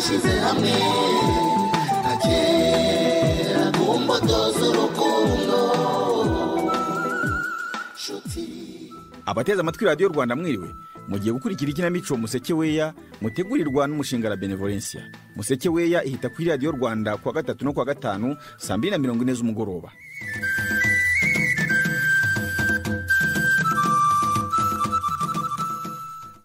Twashyize hamwe akera ku mbuto z'urukundo. Abateze amatwi Radiyo Rwanda mwiriwe, mugiye gukurikira ikinamico Museke Weya mutegurirwa n'umushinga La Benevolencia. Museke Weya ihita kuri Radiyo Rwanda kuwa gatatu no kuwa gatanu saa 2:40 z'umugoroba.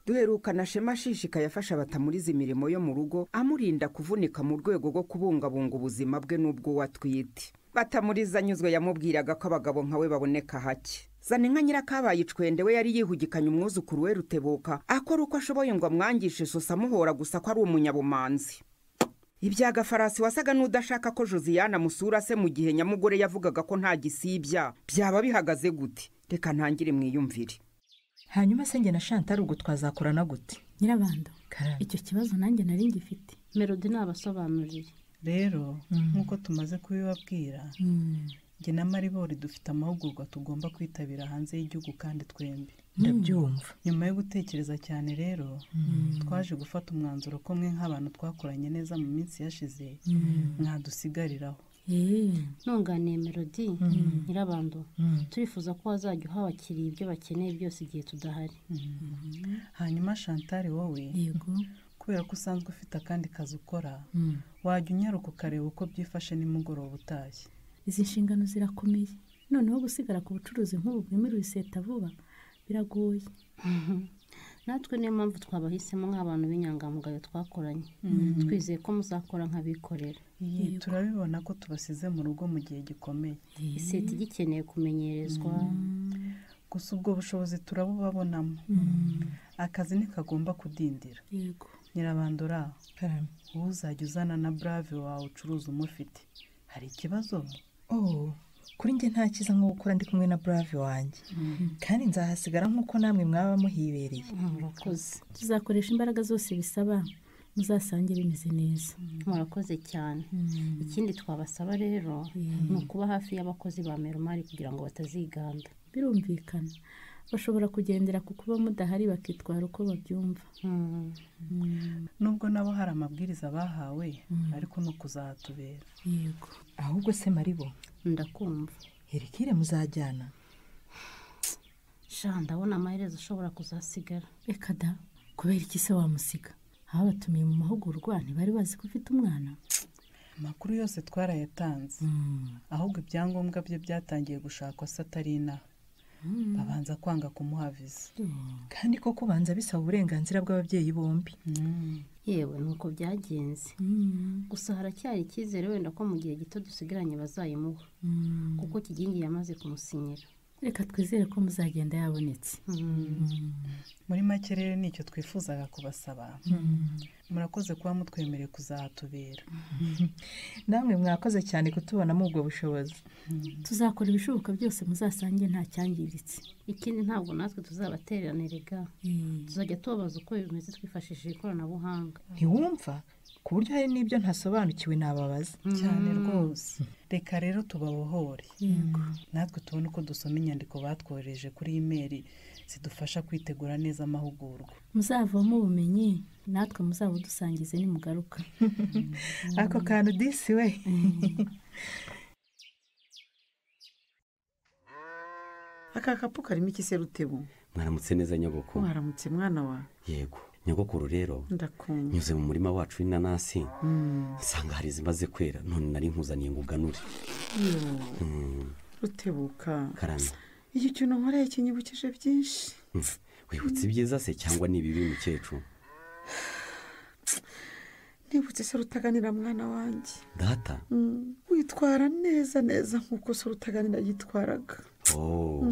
Duherukana Shema ashishikaye afasha Batamuriza imirimo yo mu rugo, amurinda kuvunika mu rwego rwo kubungabunga ubuzima bwe n'ubwo atwite. Batamuriza anyuzwe yamubwiraga ko abagabo nkawe baboneka hake. Zaninka Nyirakabaye icwende we yari yihugikanye umwuzukuru we Rutebuka, akora uko ashoboye ngo amwangishe isosi amuhora gusa ko ari umunyabumanzi. Ibya Gafarasi wasaga n'udashaka ko Josiane amusura se mu gihe nyamugore yavugaga ko nta gisibya, byaba bihagaze gute? Reka ntangire mwiyumvire. Hanyuma se njye na Chantal ubwo twazakorana gute? Nyirabando, icyo kibazo nanjye nari ngifite. Melody nabasobanurire. Rero nkuko tumaze kubibabwira, njye na Maribori dufite amahugurwa tugomba kwitabira hanze y'igihugu kandi twembi. Ndabyumva. Nyuma yo gutekereza cyane rero, twaje gufata umwanzuro ko mwe nk'abantu twakoranye neza mu minsi yashize mwadusigariraho. Ntunganiye Melody, Nyirabando, turifuza ko wazajya uha abakiriya ibyo bakeneye byose igihe tudahari. Hanyuma Chantal wowe, yego, kubera ko usanzwe ufite akandi kazi ukora, wajya unyaruka ukareba uko byifashe nimugoroba utashye. Izi nshingano zirakomeye, noneho gusigara ku bucuruzi nk'ubu bwemerewe iseta vuba biragoye. Natwe niyo mpamvu twabahisemo nk'abantu b'inyangamugayo twakoranye, twizeye ko muzakora nk'abikorera. Turabibona ko tubasize mu rugo mu gihe gikomeye, iseta igikeneye kumenyerezwa. Gusa ubwo bushobozi turabubabonamo, akazi ntikagomba kudindira. Yego. Nyirabandora, wowe uzajya uzana na Brave wawe ucuruza umufite, hari ikibazo? Oh, kuri njye nta cyiza nko gukora ndi kumwe na Brave wanjye, kandi nzahasigara nk'uko namwe mwaba muhibereye. Murakoze. Tuzakoresha imbaraga zose bisaba muzasange bimeze neza. Murakoze cyane. Ikindi twabasaba rero ni ukuba hafi y'abakozi ba Merumari kugira ngo bataziganda. Birumvikana, bashobora kugendera ku kuba mudahari bakitwara uko babyumva. Nubwo nabo hari amabwiriza bahawe, ariko ni ukuzahatubera. Yego. Ahubwo se Maribo, ndakumva. Herikire muzajyana? Sha, ndabona amaherezo ushobora kuzasigara. Reka da, kubera iki se wamusiga? Ababatumiye mu mahugurwa ntibari bazi ko ufite umwana? Amakuru yose twarayatanze, ahubwo ibyangombwa bye byatangiye gushakwa se atari inaha. Babanza kwanga kumuha visa. Kandi koko ubanza bisaba uburenganzira bw'ababyeyi bombi. Yewe nuko byagenze. Gusa haracyari icyizere wenda ko mu gihe gito dusigaranye bazayimuha, kuko Kigingi yamaze kumusinyira. Reka twizere ko muzagenda yabonetse. Muri make rero nicyo twifuzaga kubasaba. Murakoze kuba mutwemereye kuzahatubera. Namwe mwakoze cyane kutubonamo ubwo bushobozi. Tuzakora ibishoboka byose muzasange nta cyangiritse. Ikindi ntabwo natwe tuzabatererana erega, tuzajya tubabaza uko bimeze twifashishije ikoranabuhanga. Ntiwumva ku buryo hari n'ibyo ntasobanukiwe nababaza. Cyane rwose. Reka rero tubabohore, natwe tubone uko dusoma inyandiko batwohereje kuri imeri zidufasha kwitegura neza amahugurwa. Muzavamo ubumenyi natwe muzabudusangize nimugaruka. Ako kantu disi we. Aka kapu karimo iki se Rutebu? Mwaramutse neza nyogokuru. Mwaramutse mwana wa. Yego nyogokuru, rero ndakumva. Nyuze mu murima wacu w'inanasi nsanga hari izimaze kwera, none nari nkuzaniye ngo uganure. Rutebuka, karame, iki kintu nkoreye kinyibukije byinshi. Wibutse ibyiza se cyangwa ni ibibi mukecuru? Nibutse se Rutaganira mwana wanjye. Data? Witwara neza neza nkuko se Rutaganira yitwaraga. Oh,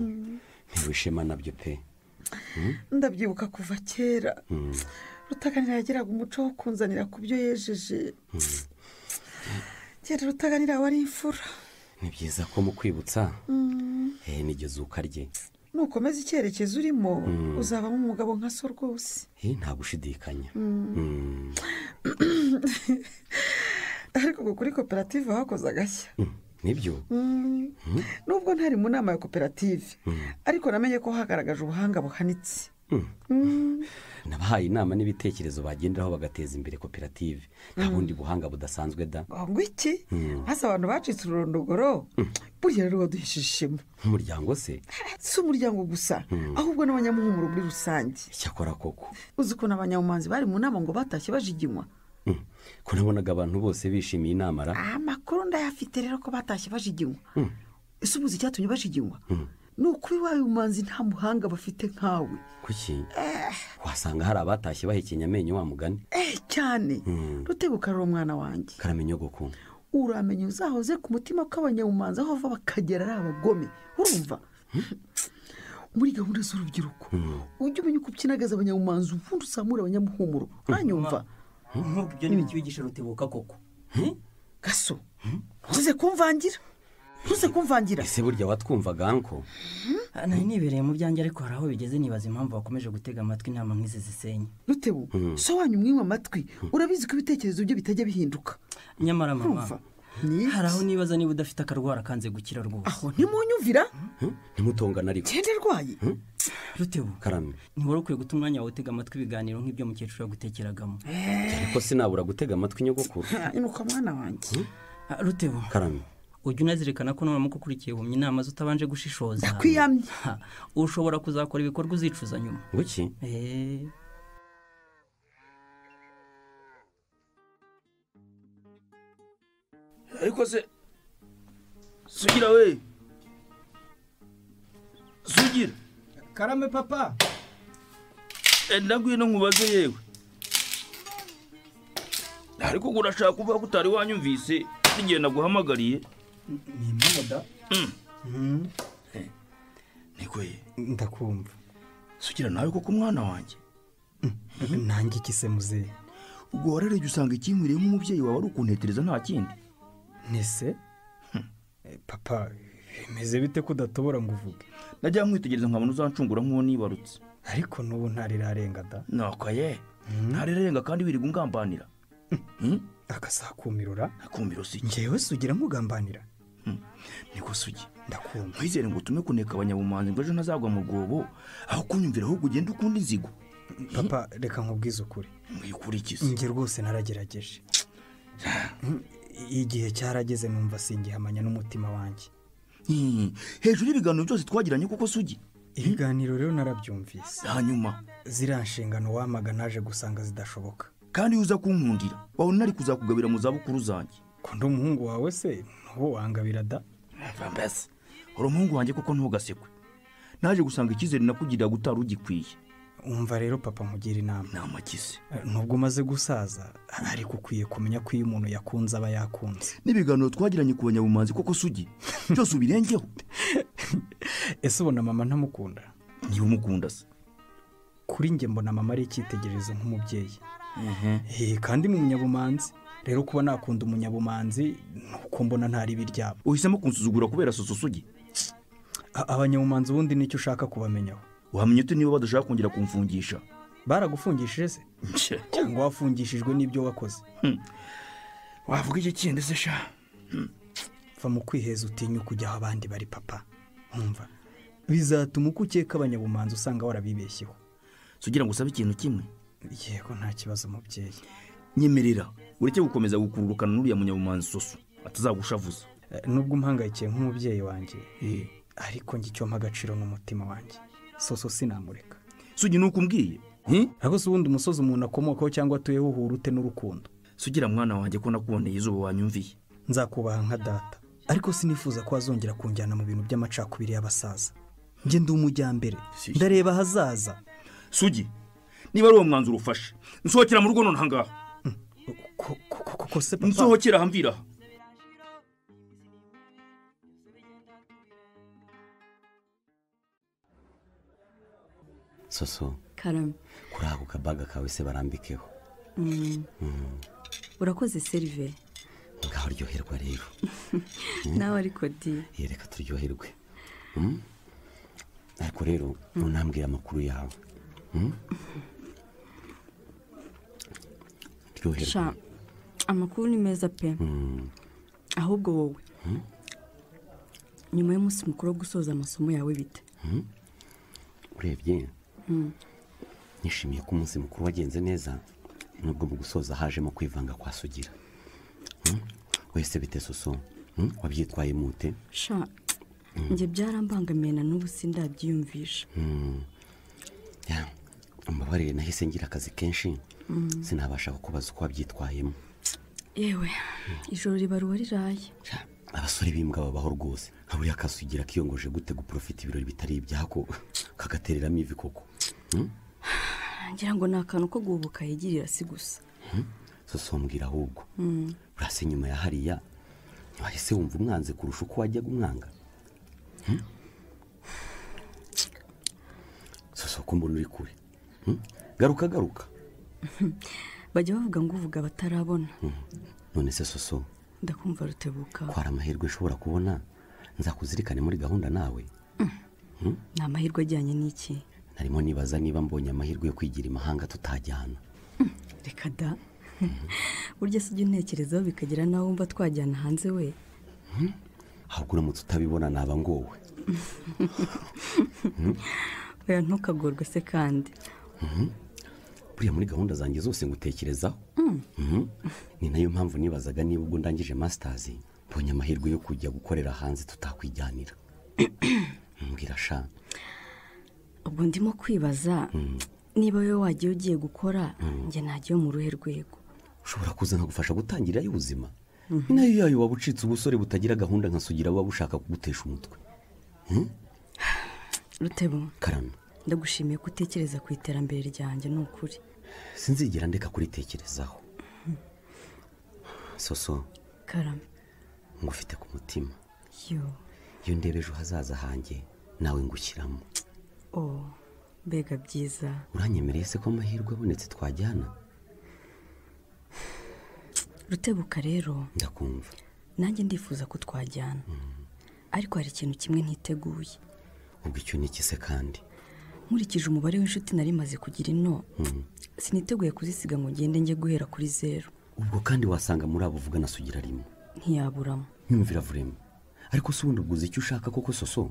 ntiwishema nabyo pe. Ndabyibuka kuva kera. Rutaganira yagiraga umuco wo kunzanira ku byo yejeje. Kera Rutaganira wari imfura. Ni byiza ko mu kwibutsa nigeze ukarye. Nukomeza icyerekezo urimo uzabamo umugabo nka so rwose. Nta gushidikanya. Ariko kuri koperative hakoze agashya. Nibyo? Nubwo ntari mu nama ya koperative, ariko namenye ko hagaragaje ubuhanga buhanitse. Nabahaye inama n'ibitekerezo bagenderaho bagateza imbere koperative. Nta bundi buhanga budasanzwe da. Ngo iki? Hasa abantu bacitse ururondogoro. Burya rero waduhishije ishema. Umuryango se? Si umuryango gusa, ahubwo n'abanyamuhumuro muri rusange. Icyakora koko. Uzi ko n'abanyamumanzi bari mu nama ngo batashye bajiginywa. Ko nabonaga abantu bose bishimiye inama ra. Amakuru ndayafite rero ko batashye bajiginywa. Ese ubuzi icyatumye bajiginywa? Ni ukuri wayo mumanzi nta muhanga bafite nkawe. Kuki? Wasanga hari abatashye bahekenya amenyo wa mugani. Cyane. Rutebuka rero mwana wanjye. Karamenya goko. Uramenye uzahoze ku mutima kw'abanyamumanzi aho bava bakagera ari abagome. Urumva? Muri gahunda z'urubyiruko. Ujye umenya uko ukinagaza abanyamumanzi ubundi usamura abanyamuhumuro. Uranyumva? Nk'ubwo ibyo ni bikibigisha Rutebuka koko. Gaso. Ntuze kumvangira. Ntuze kumvangira. Ese burya watwumvaga anko? Nari nibereye mu byanjye ariko hari aho bigeze nibaza impamvu bakomeje gutega amatwi inama nk'izi zisenya. Rutebu, so wanyu mwimwe amatwi, urabizi ko ibitekerezo byo bitajya bihinduka. Nyamara mama, hari aho nibaza niba udafite akarwara kanze gukira rwose. Aho ntimunyumvira? Ntimutongana ariko. Cyende rwaye. Rutebu, karame. Ntiwari ukwiye guta umwanya wawe utega amatwi ibiganiro nk'ibyo mukecuru yagutekeragamo. Ariko sinabura gutega amatwi nyogokuru. Inuka mwana wanjye. Rutebu, karame. Ujya unazirikana ko nuramuka ukurikiye humye inama zutabanje gushishoza. Ndakwiyamye. Ushobora kuzakora ibikorwa uzicuza nyuma. Nguki? Ariko se Sugira we. Sugira. Karame papa. Ndagwino nkubaze yewe. Ariko urashaka kuvuga ko utari wanyumvise ngiye naguhamagariye. Ni impamo. Nikoye. Ndakumva. Sugira nawe koko umwana wanjye. Nanjye ikise muzehe. Ubwo wararebye usanga ikinkwiriye nk'umubyeyi wawe ari ukuntetereza nta kindi. Nese? Papa, bimeze bite ko udatobora ngo uvuge? Najya nkwitegereza nkabona uzancungura nk'uwo nibarutse. Ariko n'ubu ntarirarenga da. Nako ye. Ntarirarenga kandi wirirwa ungambanira. Akasakumirura? Akumiro si. Njyewe Sugira nkugambanira. Niko Sugi. Ndakumva. Nkwizere ngo utume kuneka abanyabumanzi ngo ejo ntazagwa mu rwobo, aho kunyumvira ahubwo ugenda ukunda inzigo. Papa, reka nkubwize ukuri. Mwikurikize. Njye rwose naragerageje. Igihe cyarageze numva singihamanya n'umutima wanjye. Hejuru y'ibiganiro byose twagiranye kuko Sugi. Ibiganiro rero narabyumvise. Hanyuma ziriya nshingano wamaga naje gusanga zidashoboka. Kandi uza kunkundira wabona nari kuzakugabira mu zabukuru zanjye. Ko ndi umuhungu wawe se ntubo wangabira da? Mbese uri umuhungu wanjye kuko ntugasekwe. Naje gusanga icyizere nakugirira gutara ugikwiye. Umva rero papa nkugira inama. Nama kise. Nubwo umaze gusaza ariko ukwiye kumenya ko iyo umuntu yakunze aba yakunze. N'ibiganiro twagiranye ku banyabumanzi koko Sugi byose ubirengeho. Ese ubona mama ntamukunda? Niba umukunda se? Kuri njye mbona mama ari icyitegererezo nk'umubyeyi. Kandi ni umunyabumanzi. Rero kuba nakunda umunyabumanzi nuko mbona ntari ibiryabo. Uhisemo kunsuzugura kubera soso Sugi? Abanyabumanzi ubundi nicyo ushaka kubamenyaho. Wamenye ute niba badashaka kongera kumfungisha? Baragufungishije se? Cyangwa wafungishijwe n'ibyo wakoze? Wavuga iki kindi se sha? Va mu kwiheza utinya kujya aho abandi bari papa. Umva, bizatuma uko ukeka abanyabumanzi usanga warabibeshyeho. Sugira ngo usabe ikintu kimwe. Yego nta kibazo mubyeyi. Nyemerera ureke gukomeza gukururukana n'uriya munyabumanzi Soso atazagushavuza. Nubwo umpangayikiye nk'umubyeyi wanjye, ariko njye icyo mpa agaciro n'umutima wanjye. Soso sinamureka. Sugi nuko umbwiye? Ariko se ubundi umusozi umuntu akomokaho cyangwa atuyeho uhura ute n'urukundo? Sugira mwana wanjye ko nakuboneye izuba wanyumviye. Nzakubaha nka data, ariko sinifuza ko wazongera kunjyana mu bintu by'amacakubiri y'abasaza. Njye ndi umujyambere, ndareba ahazaza. Sugi, niba ari uwo mwanzuro ufashe, nsohokera mu rugo none aha ngaha. Koko se papa? Nsohokera aha mvira aha. Soso. Karame. Kuri ako kabaga kawe se barambikeho. Urakoze Serive. Ngaho ryoherwa rero. Nawe ariko di. Reka turyoherwe. Ariko rero unambwira amakuru yawe. Ryoherwa. Sha, amakuru ni meza pe. Ahubwo wowe. Nyuma y'umunsi mukuru wo gusoza amasomo yawe bite? Urebye Nishimiye ko umunsi mukuru wagenze neza nubwo mu gusoza hajemo kwivanga kwa Sugira. Wese bite Soso? Wabyitwaye mute? Sha njye byarambangamiye na n'ubu sindabyiyumvisha. Ya, umbabarire nahise ngira akazi kenshi. Sinabasha kukubaza uko wabyitwayemo. Yewe, ijoro ribaruwa riraye. Abasore b'imbwa babaho rwose. Nka buriya Kasugira kiyongoje gute guprofita ibirori bitari ibyako kagatereramo ivi koko. Ngira ngo ni akantu ko guhubuka yigirira si gusa. Soso mbwira ahubwo. Urase nyuma ya hariya wahise wumva umwanze kurusha uko wajyaga umwanga. Soso ko mbona uri kure. Garuka garuka. Bajya bavuga ngo uvuga batarabona. None se Soso, ndakumva Rutebuka. Kwara amahirwe nshobora kubona nzakuzirikane muri gahunda nawe. Ni amahirwe ajyanye n'iki? Narimo nibaza niba mbonye amahirwe yo kwigira imahanga tutajyana. Reka da. Burya si ujya untekerezaho bikagera nawe wumva twajyana hanze we. Ahubwo uramutse utabibona naba ngowe. Oya ntukagorwe se kandi. Buriya muri gahunda zanjye zose ngutekerezaho. Ni nayo mpamvu nibazaga niba ubwo ndangije masters mbonye amahirwe yo kujya gukorera hanze tutakwijyanira. Mbwira sha. Ubwo ndimo kwibaza niba wowe wagiye ugiye gukora njye nagiye mu ruhe rwego. Ushobora kuza nkagufasha gutangira y'ubuzima. Nayo yayo wabucitse ubusore butagira gahunda nka Sugira buba bushaka kugutesha umutwe. Rutebo. Karame. Ndagushimiye kutekereza ku iterambere ryanjye ni ukuri. Sinzigera ndeka kuritekerezaho. Soso. Karame. Ngufite ku mutima. Yo. Iyo ndebe ejo hazaza hanjye nawe ngushyiramo. Oh, mbega byiza. Uranyemereye se ko amahirwe abonetse twajyana? Rutebuka rero. Ndakumva. Nanjye ndifuza ko twajyana. Ariko hari ikintu kimwe ntiteguye. Ubwo icyo ni iki se kandi? Nkurikije umubare w'inshuti nari maze kugira ino, siniteguye kuzisiga ngo ngende njye guhera kuri zero. Ubwo kandi wasanga muri abo uvuga na Sugira arimo. Ntiyaburamo. Nyumvira vurema. Ariko se ubundi ubwo uzi icyo ushaka koko Soso?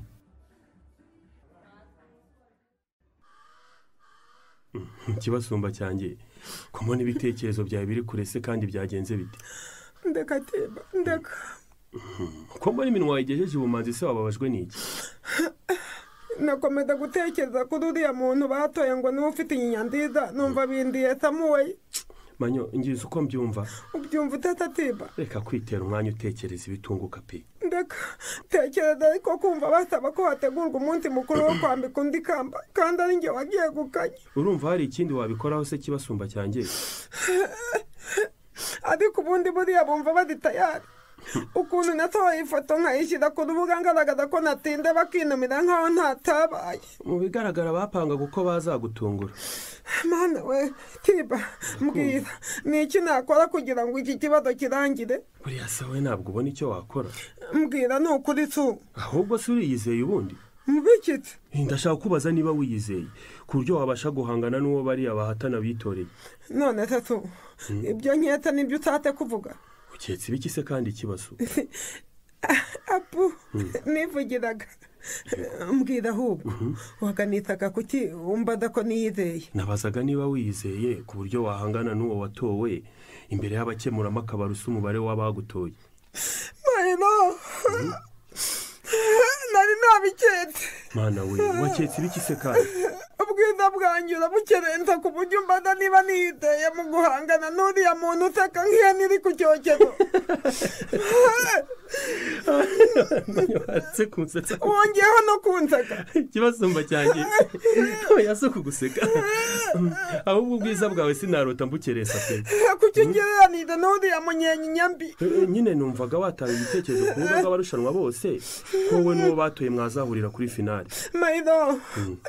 Ikibasumba cyanjye kumona ibitekerezo byawe biri kure se kandi byagenze bite? Ndeka Teba, ndeka. Ko mbona iminwa wayigejeje ubumanzi se wababajwe n'iki? Nakomeza gutekereza kuri uriya muntu batoye ngo niwe ufite inyinya nziza numva bindiye Samuel. Manyo ngize uko mbyumva. Ubyumva utata Tiba? Reka kwitera umwanya utekereza ibitunguka pe. Ndeka tekereza ariko kumva basaba ko hategurwa umunsi mukuru wo kwambika undi kamba kandi ari njye wagiye gukanya. Urumva hari ikindi wabikoraho se kibasumba cyanjye? Ariko ubundi buriya bumva bari tayari. Ukuntu natoye ifoto nkayishyira ku rubuga ngaragaza ko natinde bakinumira nkaho ntatabaye. Mu bigaragara bapangaga uko bazagutungura. Mana we Tiba, mbwira ni iki nakora kugira ngo iki kibazo kirangire? Buriya se we ntabwo ubona icyo wakora? Mbwira ni ukuri tu. Ahubwo se uriyizeye ubundi? Mubikitse. Ndashaka kubaza niba wiyizeye ku buryo wabasha guhangana n'uwo bariya bahatana bitoreye. None se tu, ibyo nketa nibyo utate kuvuga? Uketse ibiki se kandi ikibazo? Apu, nivugiraga. Mbwira ahubwo waganitaga kuki umbaza ko niyizeye? Nabazaga niba wiyizeye ku buryo wahangana n'uwo watowe imbere y'abakemurampaka barusa umubare w'abagutoye. Mayino, nari nabiketse. Mana we, waketse ibiki se kandi? Ubwiza bwanjye urabukerenza ku buryo umbaza niba niyizeye mu guhangana n'uriya muntu useka nk'ihene iri ku cyokezo. Wongeyeho no kunseka. Ikibasumba cyanjye oya si ukuguseka, ahubwo ubwiza bwawe sinarota mbukeresa pe. Kuki ugereranije n'uriya munyenyinya mbi? Nyine numvaga watanga igitekerezo ku rubuga rw'abarushanwa bose ko wowe n'uwo batoye mwazahurira kuri finale. Mayiro,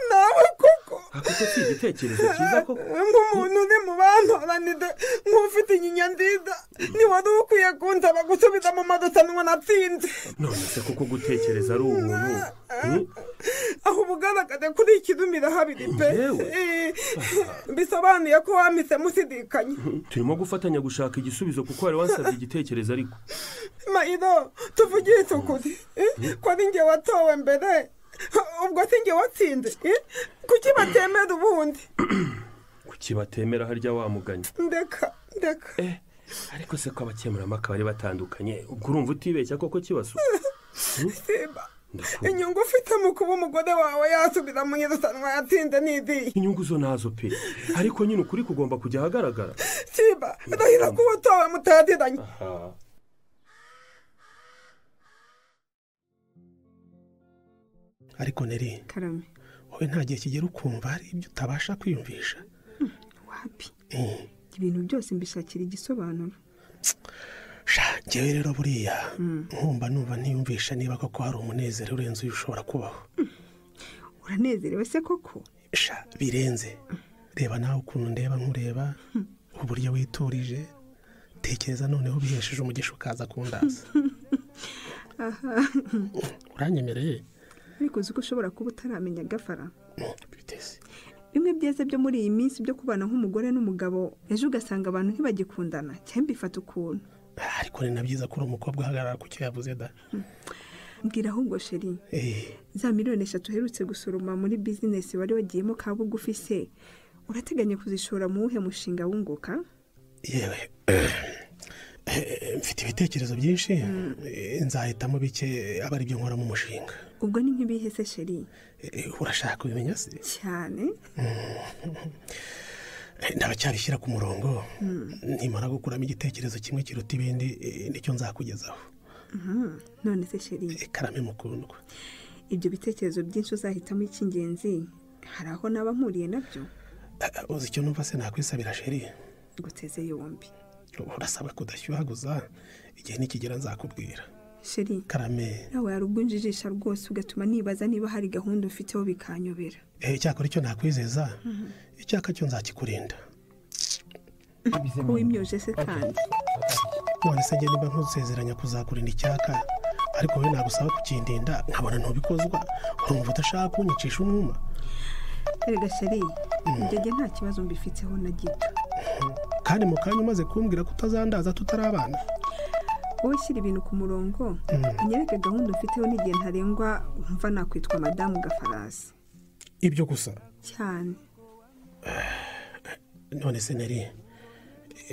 nawe koko Ako si igitekerezo cyiza koko? Nk'umuntu uri mu bantoranije nk'ufite inyinya nziza ntiwari ukwiye kunsaba gusubiza mu marushanwa natsinze. None se koko gutekereza ari ubuntu? Aho ubugaragare kuri ikirumira habiri pe. Bisobanuye ko wampisemo ushidikanya. Turimo gufatanya gushaka igisubizo kuko wari wansabye igitekerezo ariko. Mayiro, tuvugishe ukuri ko ari njye watowe mbere, ubwo si njye watsinze. Kuki batemera ubundi? Kuki batemera harya wamuganye? Ndeka ndeka. Ariko se ko abakemurampaka bari batandukanye, ubwo urumva utibeshya koko Kibasu? Simba, inyungu ufite mu kuba umugore wawe yasubiza mu irushanwa yatsinze n'izihe? Inyungu zo nazo pe, ariko nyine ukuri kugomba kujya ahagaragara. Simba, ndahira ko uwatowe mutaziranye. Ariko Neri, karame, wowe nta gihe kigera ukumva hari ibyo utabasha kwiyumvisha? Wapi, ibintu byose mbishakira igisobanuro. Sha, njyewe rero buriya nkumva numva ntiyumvisha niba koko hari umunezero urenze uyu ushobora kubaho. Uranezerewe se koko? Sha, birenze. Reba nawe ukuntu ndeba nkureba, uburyo witurije. Tekereza noneho ubihesheje umugisha ukaza kundaza. Aha. Uranyemereye? Ariko uzi ko ushobora kuba utaramenya Gafara? Biteze. Bimwe byeze byo muri iyi minsi byo kubana nk'umugore n'umugabo, ejo ugasanga abantu ntibagikundana, cyangwa bifata ukuntu. Ariko ni na byiza ko uri umukobwa uhagarara ku cyo yavuze da. Mbwira ahubwo sheri, za 3 miliyoni uherutse gusoroma muri bizinesi wari wagiyemo ka bugufi se, urateganya kuzishora mu wuhe mushinga wunguka? Yewe, mfite ibitekerezo byinshi, nzahitamo bike aba ari byo nkora mu mushinga. Ubwo ni nk'ibihe se sheri? Urashaka kubimenya se? Cyane. Ndabacyabishyira ku murongo, nimara gukuramo igitekerezo kimwe kiruta ibindi nicyo nzakugezaho. None se sheri, karame mukundwa, ibyo bitekerezo byinshi uzahitamo icy'ingenzi, hari aho naba mpuriye nabyo? Uzi icyo numva se nakwisabira sheri? Guteze yombi. Urasabwa kudashyuhaguza, igihe nikigera nzakubwira. Sheri, karame, nawe hari ubwo unjijisha rwose ugatuma nibaza niba hari gahunda ufiteho bikanyobera. Icyakora icyo nakwizeza, icyaka cyo nzakikurinda. Ko wimyoje se kandi? None se njye niba ntusezeranya kuzakurinda icyaka, ariko wowe nagusaba kukindinda nkabona ntubikozwa, urumva udashaka kunyicisha umwuma? Erega sheri, ibyo njye nta kibazo mbifiteho na gito. Kandi mu kanya umaze kumbwira ko utazandaza tutarabana. Wowe shyira ibintu ku murongo, unyereke gahunda ufiteho n'igihe ntarengwa wumva nakwitwa madamu Gafarasi. Ibyo gusa? Cyane. None se Neri,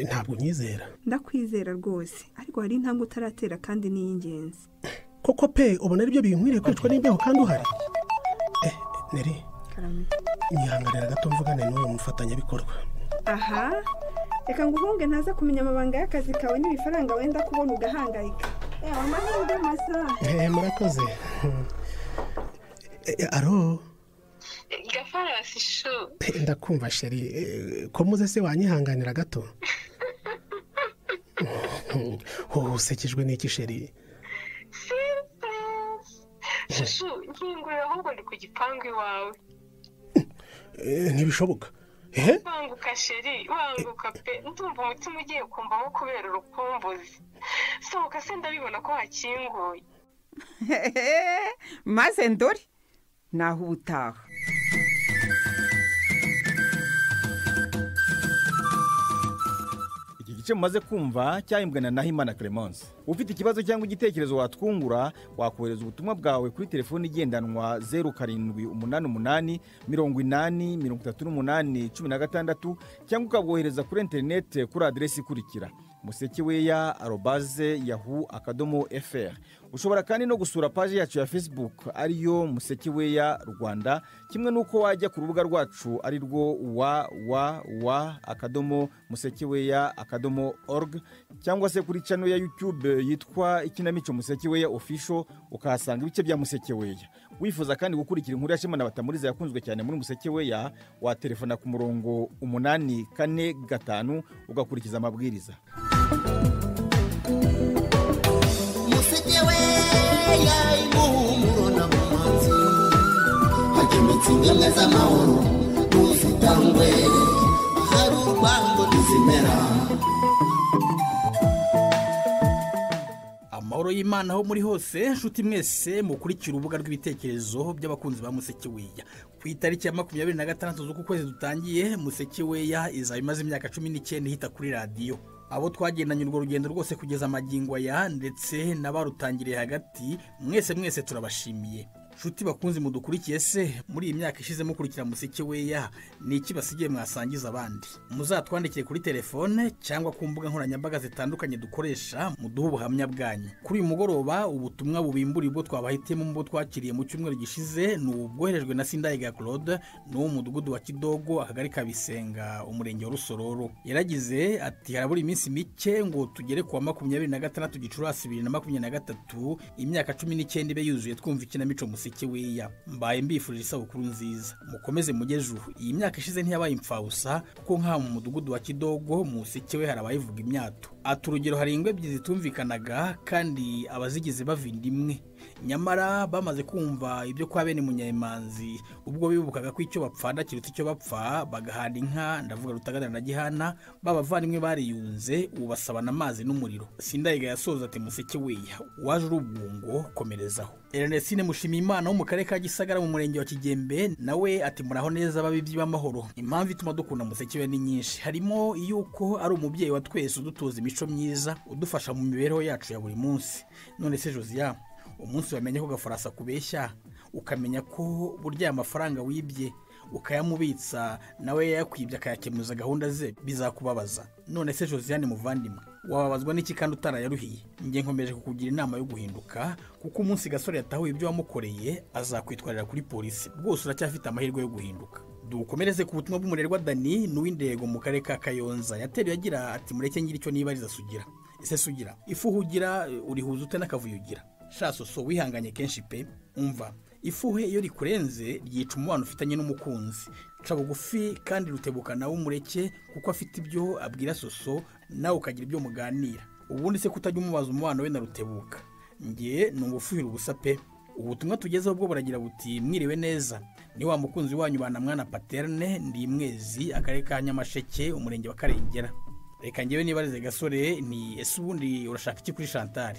ntabwo unyizera? Ndakwizera rwose, ariko hari intambwe utaratera kandi ni iy'ingenzi. Koko pe, ubona aribyo binkwiriye kwicwa n'imbeho kandi uhari? Neri, nyihanganira gato mvugane n'uyu mufatanyabikorwa. Aha, reka nguhunge ntaza kumenya amabanga y'akazi kawe n'ibifaranga wenda kubona ugahangayika. Amahirwe masa. Murakoze. Aro Gafarasi shu. Ndakumva sheri, ko muze se wanyihanganira gato? Usekejwe n'iki sheri? Shushu, nkingurira ahubwo ndi ku gipangu iwawe. Ntibishoboka. Banguka sheri, banguka pe, ndumva umutima ugiye kumvamo kubera urukumbuzi. Sohoka se ndabibona ko hakinguye. Maze ndori naho ubutaha. Iki gice mumaze kumva cyahimbwe na Nahimana Clemence. Ufite ikibazo cyangwa igitekerezo watwungura, wakohereza ubutumwa bwawe kuri telefoni igendanwa 0788 80 38 16 cyangwa ukabwohereza kuri interineti kuri aderesi ikurikira musekeweya@yahoo.fr. Ushobora kandi no gusura paji yacu ya Facebook ariyo Musekeweya Rwanda, kimwe n'uko wajya ku rubuga rwacu ari rwo www.musekeweya.org, cyangwa se kuri channel ya YouTube yitwa Ikinamico Musekeweya Official, ukahasanga ibice bya Musekeweya. Wifuza kandi gukurikira inkuru ya Shema na Batamuriza yakunzwe cyane muri Musekeweya, waterefona ku murongo 845 ugakurikiza amabwiriza. Musekeweya imuhumuro na bumanzi, hagemetse ingemwe z'amahoro ntuzitangwe, hari urwango ntizimera. Amahoro y'Imana aho muri hose, nshuti mwese mukurikira urubuga rw'ibitekerezo by'abakunzi ba Musekeweya. Ku itariki ya 26 z'uku kwezi dutangiye, Musekeweya izaba imaze imyaka 19 ihita kuri radiyo. Abo twagendanye urwo rugendo rwose kugeza amagingo aya, ndetse n'abarutangiriye hagati, mwese mwese turabashimiye. Nshuti bakunzi mudukurikiye se muri iyi myaka ishize mukurikira Museke Weya, ni iki basigiye mwasangiza abandi? Muzatwandikire kuri telefone cyangwa ku mbuga nkoranyambaga zitandukanye dukoresha, muduhe ubuhamya bwanyu. Kuri uyu mugoroba ubutumwa bubimburiye ubwo twabahitiyemo mu bo twakiriye mu cyumweru gishize ni ubwoherejwe na Sindayiga Claude, ni wo mu mudugudu wa Kidogo, akagari ka Bisenga, umurenge wa Rusororo. Yaragize ati harabura iminsi mike ngo tugere ku wa 26 Gicurasi 2023, imyaka 19 ibe yuzuye twumva ikinamico Museke Weya. Mbaye mbifurije isabukuru nziza, mukomeze mujye juru. Iyi myaka ishize ntiyabaye imfabusa, kuko nka mu mudugudu wa Kidogo Museke we harabayivuga imyato. Ati urugero hari ingwe ebyiri zitumvikanaga kandi abazigize bavinda imwe, nyamara bamaze kumva ibyo kwa bene Munyamanzi ubwo bibukaga ko icyo bapfana kiruta icyo bapfa, bagahana inka, ndavuga Rutaganira na Gihana, babavandimwe bariyunze ubu basabana amazi n'umuriro. Sindayiga yasoza ati Museke Weya waje uri ubwungo, komerezaho. Ernestine Mushimiyimana wo mu karere ka Gisagara mu murenge wa Kigembe nawe ati muraho neza babibyi b'amahoro. Impamvu ituma dukunda Museke we ni nyinshi, harimo yuko ari umubyeyi wa twese udutoza imico myiza, udufasha mu mibereho yacu ya buri munsi. None se Josiane, umunsi wamenye ko Gafarasa kubeshya, ukamenya ko burya amafaranga wibye ukayamubitsa nawe yayakwibye akayakemuza gahunda ze, bizakubabaza. None se Josiane muvandimwe, wababazwa n'iki kandi utarayaruhiye? Njye nkomeje kukugira inama yo guhinduka, kuko umunsi Gasore yatahuye ibyo wamukoreye azakwitwarira kuri polisi. Rwose uracyafite amahirwe yo guhinduka. Dukomereze ku butumwa bw'umurerwa Dani n'uw'indego mu karere ka Kayonza. Yateruye agira ati mureke ngira icyo nibariza Sugira. Ese Sugira, ifuhu ugira urihuza ute n'akavuyo ugira? Sha Soso wihanganye kenshi pe. Umva, ifuhe iyo rikurenze ryica umubano ufitanye n'umukunzi. Ca bugufi kandi Rutebuka nawe umureke, kuko afite ibyo abwira Soso nawe ukagira ibyo muganira. Ubundi se kutajya umubaza umubano we na Rutebuka? Nge ni ubufuhira ubusa pe. Ubutumwa tugezeho bwo buragira buti mwiriwe neza, ni wa mukunzi wanyu bana mwana Paterne, ndi Mwezi, akarere ka Nyamasheke, umurenge wa Karengera. Reka ngewe nibarize Gasore ni ese ubundi urashaka iki kuri Chantal?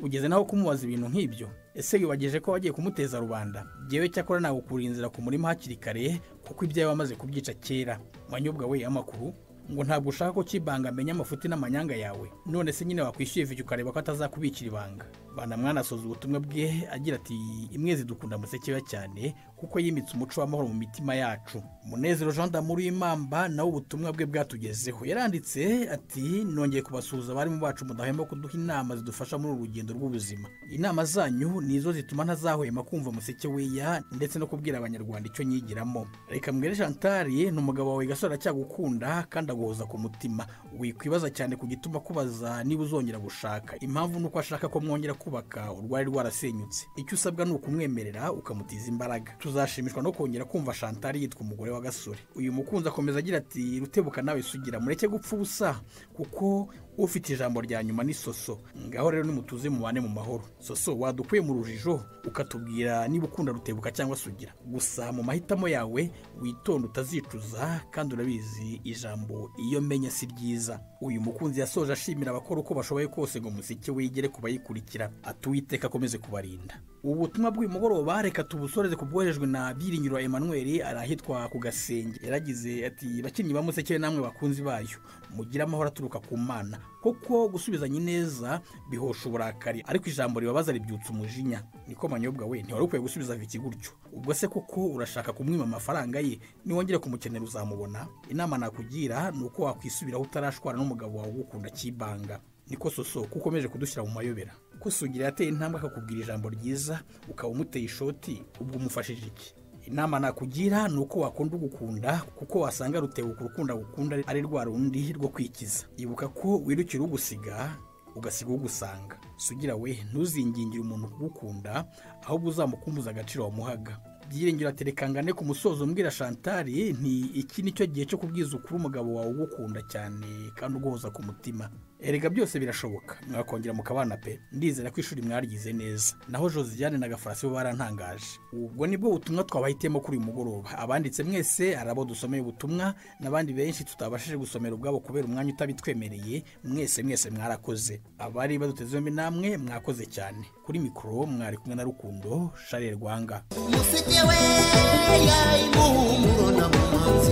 Ugeze naho kumubaza ibintu nk'ibyo? Ese wibageje ko wagiye kumuteza rubanda? Jewe cyakora nagukura inzira ku murima hakiri kare, kuko ibyawe wamaze kubyica kera. Manyobwa we amakuru ngo ntabwo ushaka ko Kibanga amenya amafuti n'amanyanga yawe. None se nyine wakwishyuye vije ukareba ko atazakubikira ibanga. Bana mwana asoza ubutumwa bwe agira ati imwezi dukunda Museke we cyane kuko yimitse umuco w'amahoro mu mitima yacu. Munezero Jean d'Amour w'Imamba nawe ubutumwa bwe bwatugezeho. Yaranditse ati nongeye kubasuhuza abarimu bacu mudahema kuduha inama zidufasha muri uru rugendo rw'ubuzima. Inama zanyu nizo zituma ntazahwema kumva Museke Weya ndetse no kubwira abanyarwanda icyo nyigiramo. Reka mbwire Chantal, ni umugabo wawe Gasore acyagukunda kandi aguhoza ku mutima. Wikwibaza cyane ku gituma kubaza niba uzongera gushaka. Impamvu nuko ashaka ko mwongera kubaka urwari rwarasenyutse. Icyo usabwa ni ukumwemerera ukamutiza imbaraga. Tuzashimishwa no kongera kumva Chantal yitwa umugore wa Gasore. Uyu mukunzi akomeza agira ati Rutebuka nawe Sugira mureke gupfa ubusa, kuko ufite ijambo rya nyuma ni Soso. Ngaho rero nimutuze mubane mu mahoro. Soso wadukuye mu rujijo ukatubwira niba ukunda Rutebuka cyangwa Sugira. Gusa mu mahitamo yawe witonde utazicuza, kandi urabizi ijambo iyo menya si ryiza. Uyu mukunzi yasoje ashimira abakora uko bashoboye kose ngo Museke wigere kubayikurikira. Atuwiteka akomeze kubarinda. Ubutumwa bw'uyu mugoroba reka tubusoreze kubwoherejwe na Byiringiro Emmanuel arahitwa ku Gasenge. Yaragize ati bakinnyi ba Museke namwe bakunzi bayo, mugira amahoro aturuka ku Mana, kuko gusubizanya neza bihosha uburakari, ariko ijambo ribabaza ribyutsa umujinya. Niko Manyobwa we, ntiwari ukwiye gusubiza Viki gutyo. Ubwo se koko urashaka kumwima amafaranga ye? Niwongere kumukenera uzamubona. Inama nakugira ni uko wakwisubiraho utarashwara n'umugabo wawe ugukunda Kibanga. Niko Soso kuko ukomeje kudushyira mu mayobera. Ko Sugira yateye intambwe akakubwira ijambo ryiza ukaba umuteye ishoti, ubwo umufashije iki? Inama nakugira ni uko wakunda ugukunda, kuko wasanga Rutebuka urukundo agukunda ari rwa rundi rwo kwikiza. Ibuka ko wirukira ugusiga ugasiga ugusanga. Sugira we ntuzingingire umuntu kugukunda, ahubwo uzamukumbuza agaciro wamuhaga. Byiringiro aterekangane ku musozo mbwira Chantal nti iki nicyo gihe cyo kubwiza ukuri umugabo wawe ugukunda cyane kandi uguhoza ku mutima. Erega byose birashoboka, mwakongera mukabana pe. Ndizera ko ishuri mwaryize neza. Naho Josiane na Gafarasi bo barantangaje. Ubwo nibwo butumwa twabahitemo kuri uyu mugoroba. Abanditse mwese arabo dusomeye ubutumwa n'abandi benshi tutabashije gusomera ubwabo kubera umwanya utabitwemereye, mwese mwese mwarakoze. Abari baduteze yombi namwe mwakoze cyane. Kuri mikoro mwari kumwe na Rukundo Charles Rwanga. Museke Weya imuhumuro na mumanzi,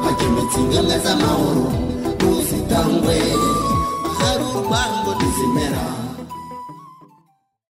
hagemetse ingemwe z'amahoro ntuzitangwe, hari urwango ntizimera.